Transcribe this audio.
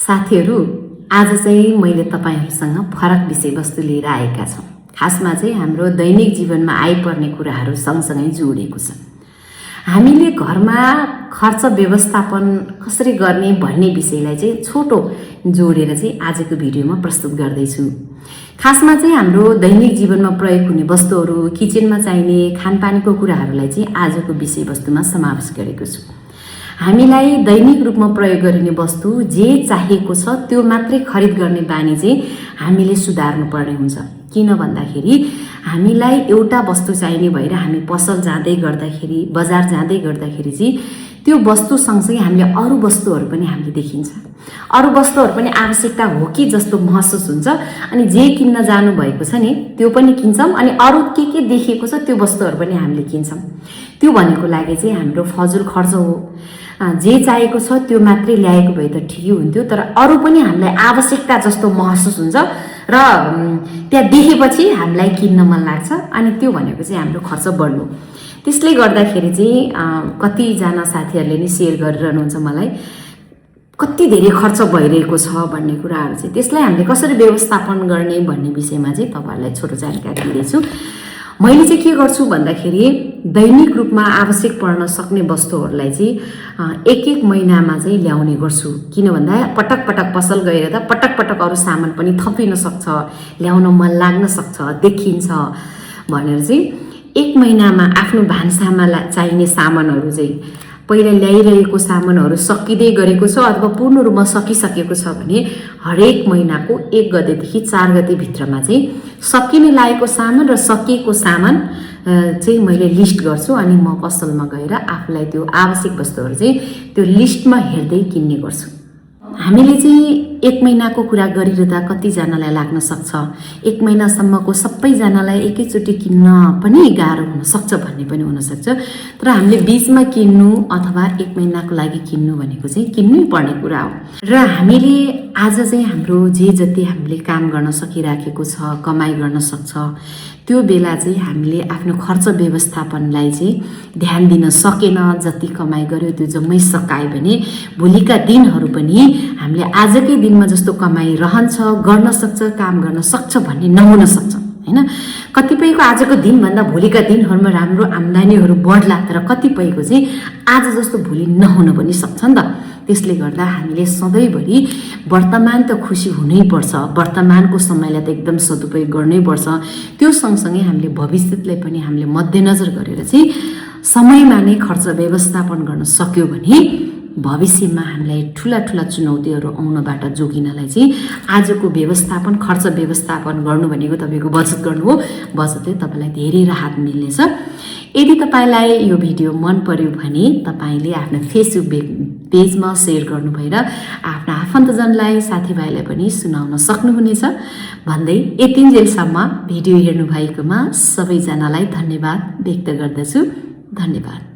साथीहरू, आज चाहिँ मैले तपाईहरुसँग फरक विषयवस्तु लिएर आएका छौं। खासमा चाहिँ हाम्रो दैनिक जीवनमा आइपर्ने कुराहरू सँगसँगै जोडिएको छ। हामीले घरमा खर्च व्यवस्थापन कसरी गर्ने भन्ने विषयलाई चाहिँ छोटो जोडेर चाहिँ आजको भिडियोमा प्रस्तुत गर्दै छु। खासमा चाहिँ हाम्रो दैनिक जीवनमा प्रयोग हुने वस्तुहरू, किचनमा चाहिने खानपानको कुराहरूलाई चाहिँ आजको विषयवस्तुमा समावेश गरेको छु। हामीलाई दैनिक रूपमा प्रयोग गरिने वस्तु जे चाहिएको छ त्यो मात्रै खरिद गर्ने बानी चाहिँ हामीले सुधार्नु पर्ने हुन्छ। किन भन्दाखेरि हामीलाई एउटा वस्तु चाहिने भएर हामी पसल जाँदै गर्दाखेरि, बजार जाँदै गर्दाखेरि चाहिँ त्यो वस्तु सँगसँगै हामीले अरू वस्तुहरू पनि हामीले देखिन्छ। अरू वस्तुहरू पनि आवश्यकता हो कि जस्तो महसुस हुन्छ अनि जे किन्न जानु भएको छ नि त्यो पनि किन्छौँ अनि अरू के देखिएको छ त्यो वस्तुहरू पनि हामीले किन्छौँ। त्यो भनेको लागि चाहिँ हाम्रो फजुल खर्च हो। जे चाहिएको छ त्यो मात्रै ल्याएको भए त ठिकै हुन्थ्यो, तर अरू पनि हामीलाई आवश्यकता जस्तो महसुस हुन्छ र त्यहाँ देखेपछि हामीलाई किन्न मन लाग्छ अनि त्यो भनेको चाहिँ हाम्रो खर्च बढ्नु। त्यसले गर्दाखेरि चाहिँ कतिजना साथीहरूले नि सेयर गरिरहनुहुन्छ मलाई कति धेरै खर्च भइरहेको छ भन्ने कुराहरू चाहिँ। त्यसलाई हामीले कसरी व्यवस्थापन गर्ने भन्ने विषयमा चाहिँ तपाईहरुलाई छोटो जानकारी दिँदैछु। मैले चाहिँ के गर्छु भन्दाखेरि दैनिक रूपमा आवश्यक पर्न सक्ने वस्तुहरूलाई चाहिँ एक महिनामा चाहिँ ल्याउने गर्छु। किन भन्दा पटक पटक पसल गएर त पटक पटक अरू सामान पनि थपिन सक्छ, ल्याउन मन लाग्न सक्छ, देखिन्छ भनेर चाहिँ एक महिनामा आफ्नो भान्सामा चाहिने सामानहरू चाहिँ पहिला ल्याइरहेको सामानहरू सकिँदै गरेको छ अथवा पूर्ण रूपमा सकिसकेको छ भने हरेक महिनाको 1 गतेदेखि 4 गते भित्रमा चाहिँ सकिने लागेको सामान र सकिएको सामान चाहिँ मैले लिस्ट गर्छु अनि म पसलमा गएर आफूलाई त्यो आवश्यक वस्तुहरू चाहिँ त्यो लिस्टमा हेर्दै किन्ने गर्छु। हामीले चाहिँ 1 महिनाको कुरा गरिरहँदा कतिजनालाई लाग्न सक्छ 1 महिनासम्मको सबैजनालाई एकैचोटि किन्न पनि गाह्रो हुन सक्छ भन्ने पनि हुन सक्छ। तर हामीले बीचमा किन्नु अथवा 1 महिनाको लागि किन्नु भनेको चाहिँ किन्नै पर्ने कुरा हो। र हामीले आज चाहिँ हाम्रो जे जति हामीले काम गर्न सकिराखेको छ, कमाइ गर्न सक्छ, त्यो बेला चाहिँ हामीले आफ्नो खर्च व्यवस्थापनलाई चाहिँ ध्यान दिन सकेन, जति कमाइ गर्यो त्यो जम्मै सकायो भने भोलिका दिनहरू पनि हामीले आजकै दिनमा जस्तो कमाइ रहन्छ, गर्न सक्छ, काम गर्न सक्छ भन्ने नहुन सक्छ हैन। कतिपयको आजको दिनभन्दा भोलिका दिनहरूमा राम्रो आम्दानीहरू बढ्ला, तर कतिपयको चाहिँ आज जस्तो भोलि नहुन पनि सक्छ नि त। त्यसले गर्दा हामीले सधैँभरि वर्तमान त खुसी हुनैपर्छ, वर्तमानको समयलाई त एकदम सदुपयोग गर्नैपर्छ। त्यो सँगसँगै हामीले भविष्यलाई पनि हामीले मध्यनजर गरेर चाहिँ समयमा नै खर्च व्यवस्थापन गर्न सक्यो भने भविष्यमा हामीलाई ठुला चुनौतीहरू आउनबाट जोगिनलाई चाहिँ आजको व्यवस्थापन, खर्च व्यवस्थापन गर्नु भनेको तपाईको बचत गर्नु हो। बचतले तपाईलाई धेरै राहत मिल्नेछ। यदि तपाईलाई यो भिडियो मन पर्यो भने तपाईले आफ्नो फेसबुक पेजमा सेयर गर्नु भएर आफ्ना आफन्तजनलाई, साथीभाइलाई पनि सुनाउन सक्नुहुनेछ भन्दै यतिन्जेलसम्म भिडियो हेर्नु भएकोमा सबैजनालाई धन्यवाद व्यक्त गर्दछु। धन्यवाद।